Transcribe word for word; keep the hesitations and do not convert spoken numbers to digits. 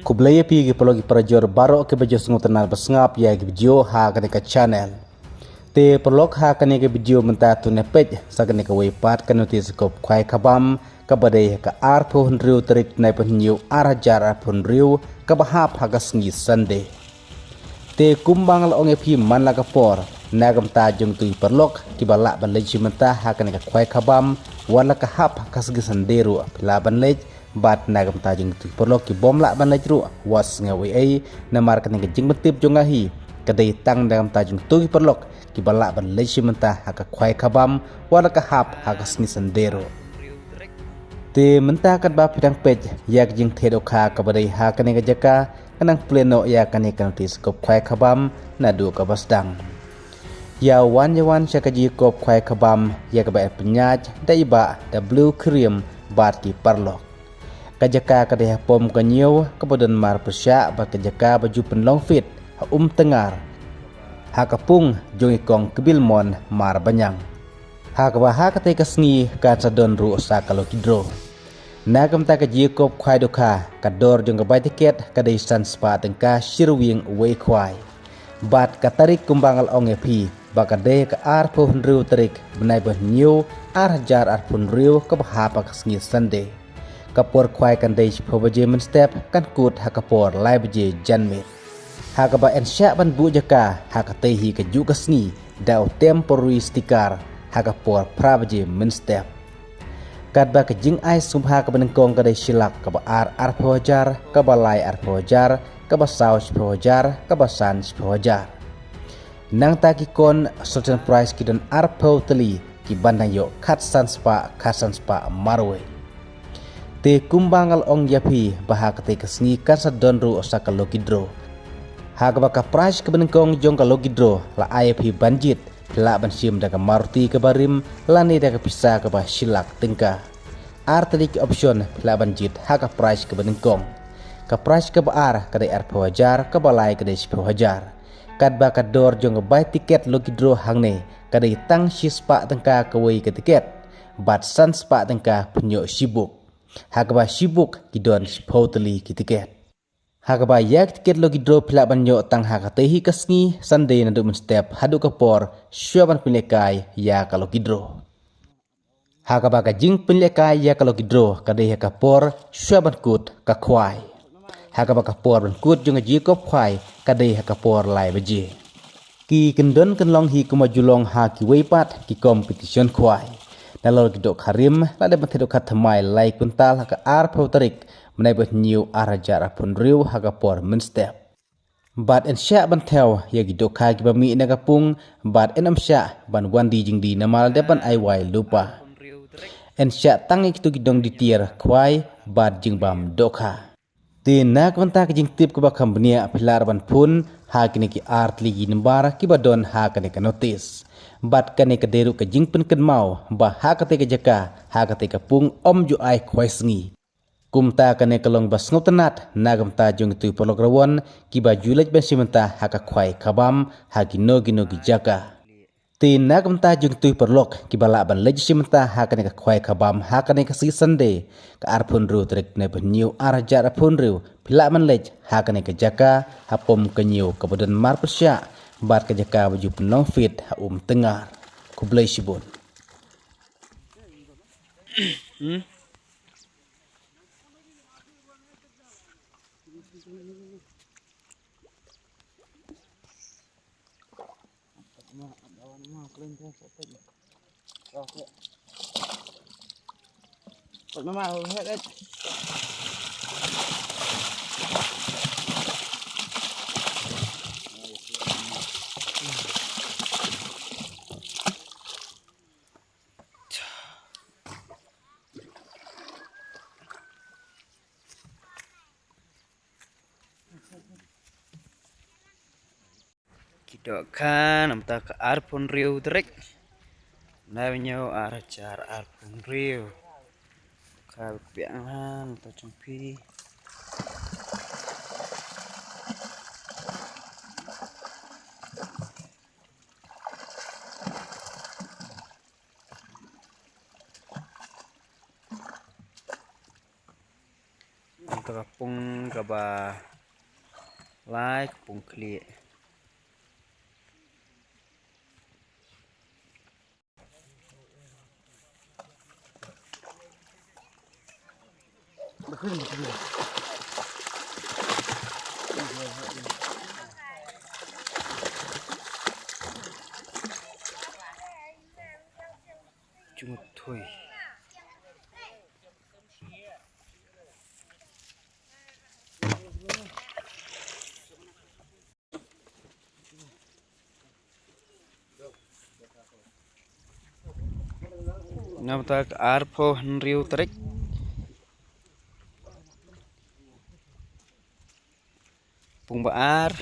Khublei ïa phi ki paralok ki parajor baroh kiba ju sngewtynnat ba sngap ïa ki video ha kane ka channel. Te paralok, ha kane ka video mynta to ngin peit sa kane kawei pat ka notis kop khwai khabam kaba dei ha ka arphew hynriew tarik bnai ba hynñiew ar hajar arphew hynriew kaba hap ha ka sngi Sunday. Te kumba nga la ong ïa phi man la ka por, na ka bynta jong kito ki paralok kiba lah ban leit shi mynta ha kane ka khwai khabam wat la ka hap ha ka sngi Sunday ruh phi lah ban leit, bad na ka bynta jong kito ki paralok ki bym lah ban leit ruh wat sngew ei ei, namar kane ka jingpyntip jong nga hi ka dei tang na ka bynta jong kito ki paralok kiba lah ban leit shi mynta ha ka khwai khabam wat la ka hap ha ka sngi Sunday ruh. Te mynta katba phi dang peit ïa ka jingtheh dohkha kaba dei ha kane ka jaka, ngan nang plie noh ïa kane ka notis kop khwai khabam naduh kaba sdang. Ïa wan ïa wan sha ka jingïakop khwai khabam ïa kaba pynïaid da i Bah W Krim bad ki paralok. Ka jaka ka dei ha pom ka ñiew kaba don mar pyrshah bad ka jaka ba ju pynlong fit ha Umtyngar, ha ka pung jong i kong Kbilmon Marbaniang. Ha kaba ha katei ka sngi kan sa don ruh sa ka lucky draw. Na ka bynta ka jingïakop khwai dohkha, ka dor jong ka bai tiket ka dei san spah tyngka shi ryngwiang uwei khwai. Bad ka tarik kumba nga la ong ïa phi ba ka dei ka arphew hynriew tarik bnai ba hynñiew ar hajar arphew hynriew kaba hap ha ka sngi Sunday. Ka por khwai kan dei shiphew baje mynstep, kan kut ha ka por lai baje janmiet. Ha kaba yn shah ban buh jaka ha katei hi kajuh ka sngi da u temporary sticker ha ka por phra baje mynstep. Katba ka jingai sngewbha kaba nyngkong ka dei shi lak, kaba ar arphew hajar, kaba lai arphew hajar, kaba saw shiphew hajar, kaba san shiphew hajar. Nangta ki kon certain prize ki don arphew tylli, kiban dang ïoh khatsan spah, khatsan spah marwei. Te kumba nga la ong ïa phi ba ha katei ka sngi kan sa don ruh sa ka lucky draw. Ha kaba ka prize kaba nyngkong jong ka lucky draw la ai ïa phi ban jied, phi lah ban shim da ka Maruti kaba rim lane da ka pisa kaba shi lak tyngka. Ar tylli ki option phi lah ban jied ha ka prize kaba nyngkong. Ka prize kaba ar ka dei arphew hajar, kaba lai ka dei shiphew hajar. Katba ka dor jong ka bai tiket lucky draw hangne ka dei tang shi spah tyngka kawei ka tiket, bad san spah tyngka pynïoh shi buk. Ha kaba shi buk ki don shiphew tylli ki tiket. Ha kaba ïa ki tiket lucky draw phi lah ban ïoh tang ha katei hi ka sngi Sunday naduh mynstep haduh ka por shuwa ban pynlehkai ïa ka lucky draw. Ha kaba ka jingpynlehkai ïa ka lucky draw ka dei ha ka por shuwa ban kut ka khwai. Ha kaba ka por ban kut jong ka jingïakop khwai ka dei ha ka por lai baje. Ki kyndon kynlong hi kumba ju long ha kiwei pat ki competition khwai. Nalor ki dohkha rim la dep ban theh dohkha thymmai lai kwintal ha ka arphew tarik bnai ba hynñiew ar hajar arphew hynriew ha ka por mynstep. Bad yn shah ban thew ïa ki dohkha kiba mih na ka pung, bad yn ym shah ban wan die jingdie namar la dep ban ai wai lypa. Yn shah tang ïa kito ki dong die tiar khwai bad jingbam dohkha. Te na ka bynta ka jingtip kaba kham bniah phi lah ruh ban phone ha kine ki ar tylli ki number kiba don ha kane ka notis. Bad kane ka dei ruh ka jingpynkynmaw ba ha katei ka jaka, ha katei ka pung ym ju ai khwai sngi. Kumta kane ka long ba sngewtynnat na ka bynta jong kito ki paralok rawon kiba ju leit ban shim bynta ha ka khwai khabam ha kino kino ki jaka. Te na ka bynta jong kito ki paralok kiba lah ban leit shim bynta ha kane ka khwai khabam ha kane ka sngi Sunday, ka arphew hynriew tarik bnai ba hynñiew ar hajar arphew hynriew, phi lah ban leit ha kane ka jaka ha pom ka ñiew kaba don mar pyrshah bad ka jaka ba ju pynlong fit ha Umtyngar. Khublei shibun. Ki dohkha namar ka arphew hynriew tarik. Nai ba ñiew ar hajar arphew hynriew. Ka biang han ta jong phi. Ka pung kaba lai ka pung khlieh. Jngut thui. Namta ka arphew hynriew tarik. Pung ba ar.